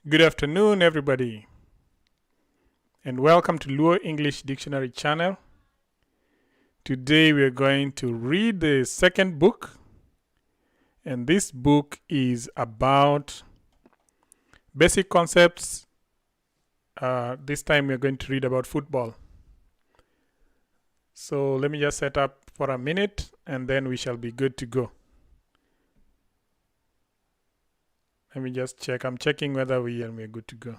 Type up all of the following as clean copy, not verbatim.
Good afternoon, everybody, and welcome to Luo English Dictionary channel. Today we are going to read the second book, and this book is about basic concepts. This time we are going to read about football. So let me just set up for a minute and then we shall be good to go. Let me just check. I'm checking whether we are good to go.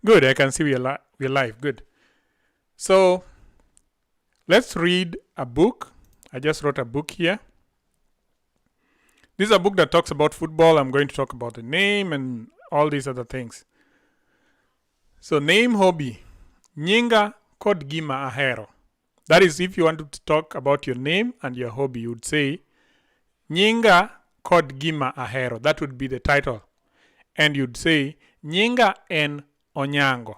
Good. I can see we are live. Good. So let's read a book. I just wrote a book here. This is a book that talks about football. I'm going to talk about the name and all these other things. So name hobby. Nyinga kod gima ahero. That is, if you want to talk about your name and your hobby, you would say Nyinga kod gima ahero. That would be the title. And you'd say Nyinga en Onyango.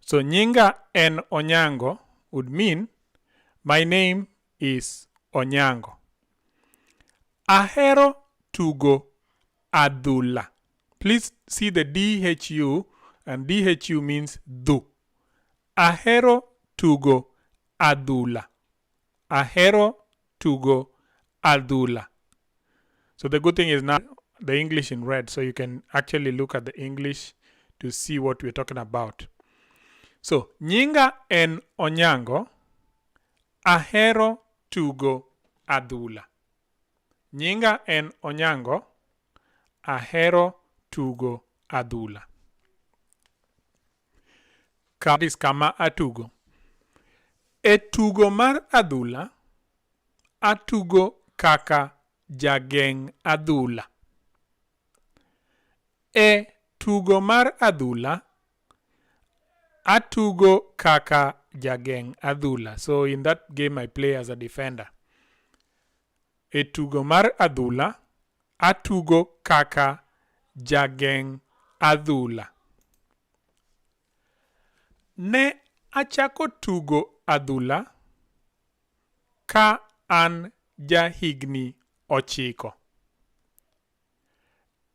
So Nyinga en Onyango would mean my name is Onyango. Ahero tugo adhula. Please see the DHU, and DHU means dhu. Ahero tugo adhula. Ahero tugo adhula. So the good thing is now the English in red, so you can actually look at the English to see what we're talking about. So, Nyinga en Onyango, ahero tugo adhula. Nyinga en Onyango, ahero tugo adhula. That is kama atugo. E tugo mar adhula, atugo kaka jageng' adhula. E tugo mar adhula, atugo kaka jageng' adhula. So in that game I play as a defender. E tugo mar adhula, atugo kaka jageng' adhula. Ne achako tugo adhula ka an jahigni 9.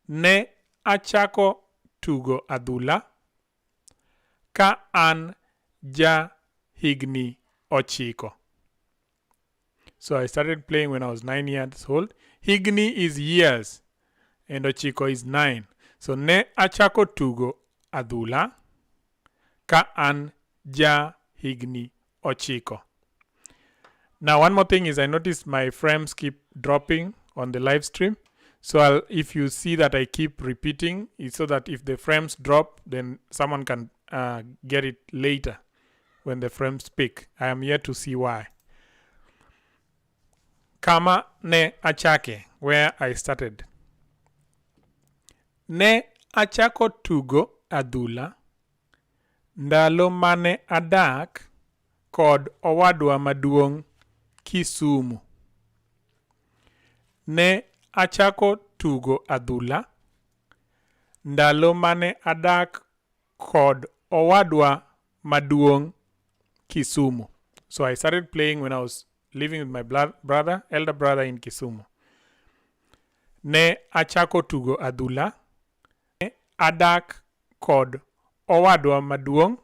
Ne achako tugo adhula ka an jahigni 9. So I started playing when I was 9 years old. Higni is years and ochiko is 9. So ne achako tugo adhula ka an jahigni 9. Now one more thing is I noticed my frames keep dropping on the live stream. So if you see that I keep repeating, it's so that if the frames drop, then someone can get it later when the frames peak. I am yet to see why. Kama ne achake, where I started. Ne achako tugo adhula ndalo mane adak kod owadwa maduong' Kisumu. Ne achako tugo adhula ndalo mane adak kod owadwa maduong' Kisumu. So I started playing when I was living with my brother, elder brother in Kisumu. Ne achako tugo adhula, ne adak kod owadwa maduong'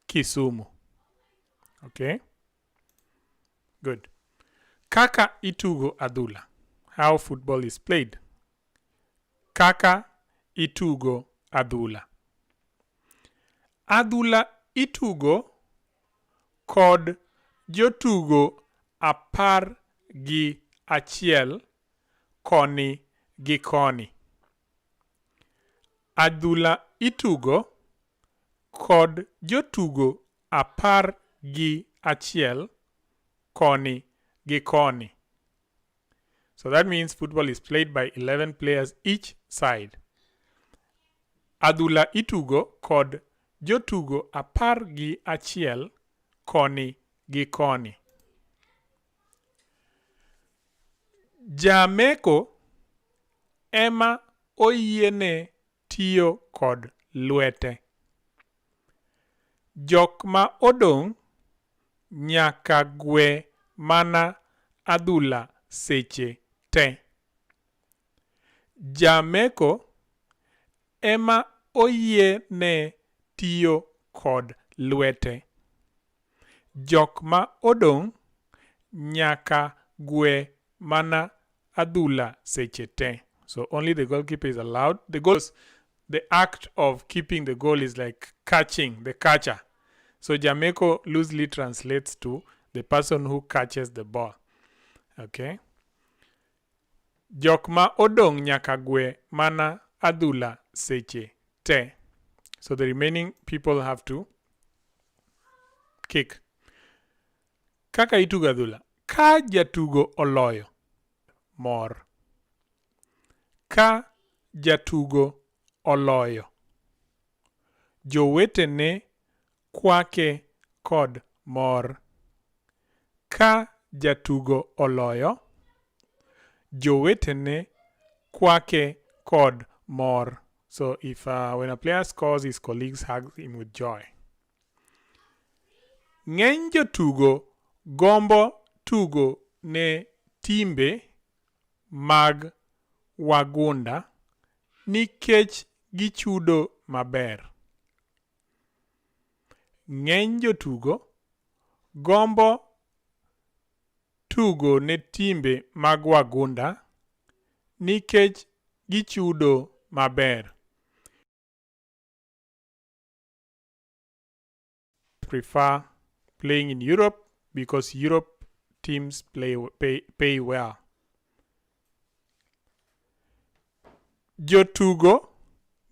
Kisumu. Okay? Good. Kaka itugo adhula. How football is played. Kaka itugo adhula. Adhula itugo kod jotugo 11 koni gi koni. Adhula itugo kod jotugo 11 koni gi koni. So that means football is played by 11 players each side. Adhula itugo kod jotugo 11 koni gi koni. Jameko ema oyiene tiyo kod lwete. Jok ma odong' nyaka gwe mana adhula seche te. Jameko ema oyiene tiyo kod lwete. Jok ma odong' nyaka gwe mana adhula seche te. So only the goalkeeper is allowed. The goal, the act of keeping the goal is like catching, the catcher. So Jameko loosely translates to the person who catches the ball. Okay. Jok ma odong' nyaka gwe mana adhula seche te. So the remaining people have to kick. Kaka itugo adhula. Ka jatugo oloyo, mor. Ka jatugo oloyo, jowetene kwake kod mor. Ka jatugo oloyo, jowetene kwake kod mor. So if when a player scores, his colleagues hug him with joy. Ng'eny jotugo gombo tugo ne timbe mag wagunda nikech gichudo maber. Ng'eny jotugo gombo tugo ne timbe mag wagunda nikech gichudo maber. Prefer playing in Europe because Europe teams pay well. Jotugo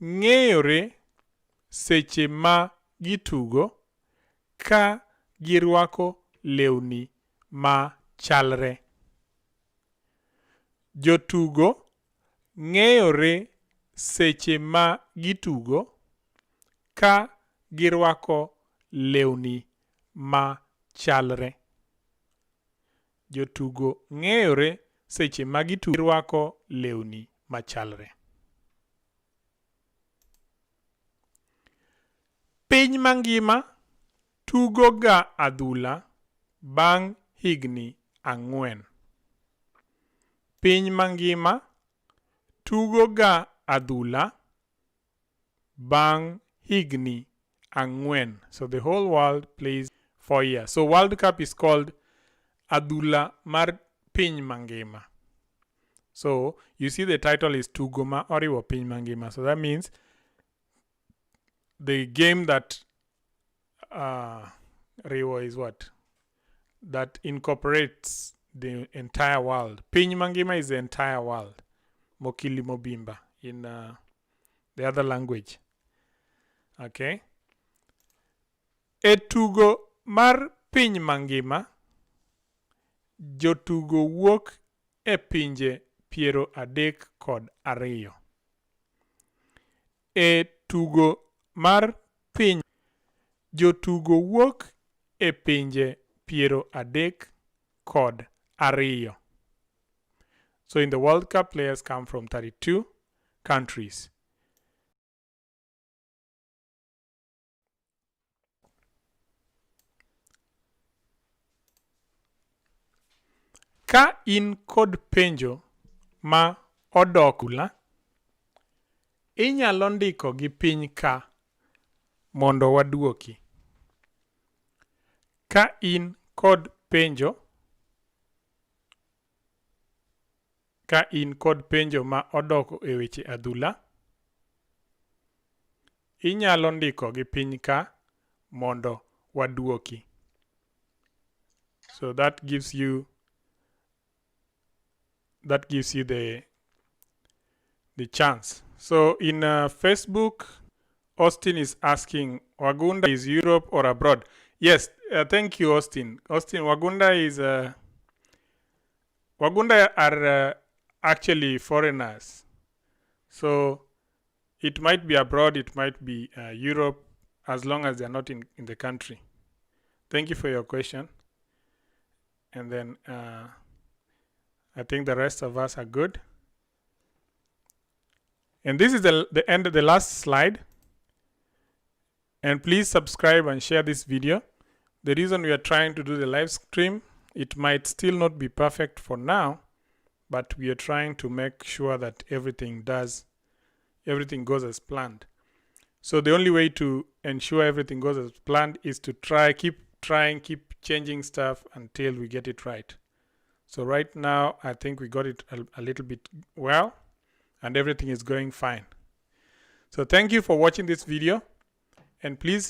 ng'eyore seche ma gitugo ka girwako lewni ma chalre. Jotugo ng'eyore seche ma gitugo ka girwako lewni ma chalre. Jotugo ng'eyore seche ma gitugo girwako lewni machalre. Piny mangima tugo ga adhula bang' higni ang'wen. Piny mangima tugo ga adhula bang' higni ang'wen. So the whole world plays 4 years. So World Cup is called Adhula mar Piny Mangima. So you see the title is Tugo ma Oriwo Piny Mangima. So that means the game that Riwo is what? That incorporates the entire world. Piny Mangima is the entire world. Mokili Mobimba in the other language. Okay. E tugo mar piny mangima, jotugo wuok e pinje piero adek kod ariyo. E tugo mar piny, jotugo wuok e pinje piero adek kod ariyo. So in the World Cup, players come from 32 countries. Ka in kod penjo ma odok ula, inyalo ndiko gi piny ka mondo waduoki. Ka in kod penjo, ka in kod penjo ma odok e weche adhula, inyalo ndiko gi piny ka mondo waduoki. So that gives you the chance. So in Facebook, Austin is asking, Wagunda is Europe or abroad? Yes, thank you, Austin. Austin, Wagunda are actually foreigners. So it might be abroad, it might be Europe, as long as they're not in the country. Thank you for your question. And then I think the rest of us are good. And this is the end of the last slide. And please subscribe and share this video. The reason we are trying to do the live stream, it might still not be perfect for now, but we are trying to make sure that everything does everything goes as planned. So the only way to ensure everything goes as planned is to try, keep trying, keep changing stuff until we get it right. So right now, I think we got it a little bit well, and everything is going fine. So thank you for watching this video, and please